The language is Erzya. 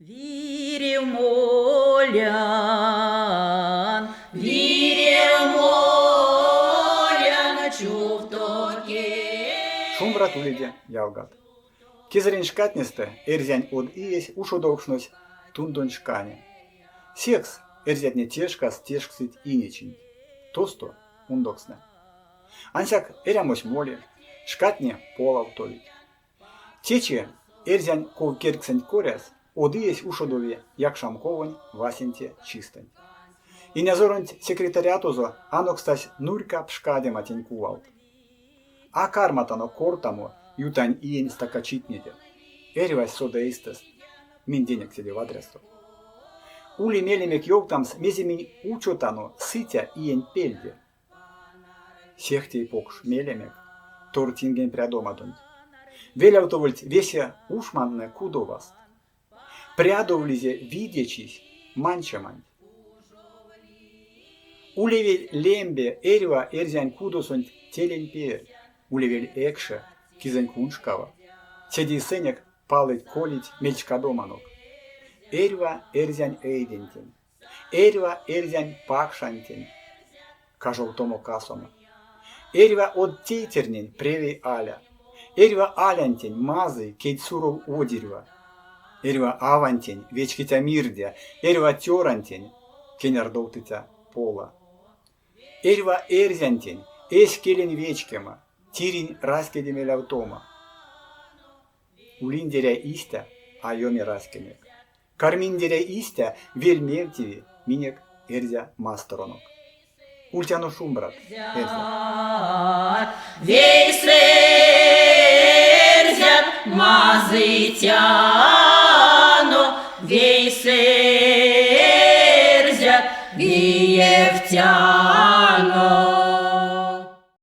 Вирев молян, вирев молян, чувто Шумбрат улиде, ялгат! Кезэрень шкатнестэ эрзянь од иесь ушодовкшнось тундонь шкане. Секс эрзятне те шкас тешкстыть Инечинть. Тосто ундокстнэ. Ансяк эрямось моли, шкатне полавтовить. Течи эрзянь ковкерьксэнть коряс од иесь ушодови якшамковонь васенце чистэнть. Инязоронть секретариатозо анокстась нурька пшкадема тень кувалт. А карматано кортамо ютань иень стакачитнеде. Эрьвась соды эйстэст, минденек седе вадрясто. Ули мелемек ёвтамс, мезе минь учотано сыця иенть пельде. Сехте покш мелемек тортингень прядомадонть. Велявтовольть весе ушмантнэ кудоваст. Прядовлизе видечись манчеманть. Улевель лембе эрьва эрзянь кудосонть телень перть, улевель экше кизэнь куншкава. Седейсэнек палыть-колить мельчкадоманок. Эрьва эрзянь эйдентень. Эрьва эрзянь пакшантень кажовтомо касомо. Эрьва од тейтернень превей аля. Эрьва алянтень мазый кедьсуров одирьва. Эрьва авантень вечкиця мирде, эрьва цёрантень кенярдовтыця пола. Эрьва эрзянтень эсь келень вечкема, тиринь раськеде мелявтома. Улиндеряй истя, а ёми раськенек. Карминдеряй истя, вельмевтеви минек Эрзя масторонок. Ультяно шумбрат, эрзят! Вейсэ эрзят мазыйтяно, вейсэ эрзят виевтяно.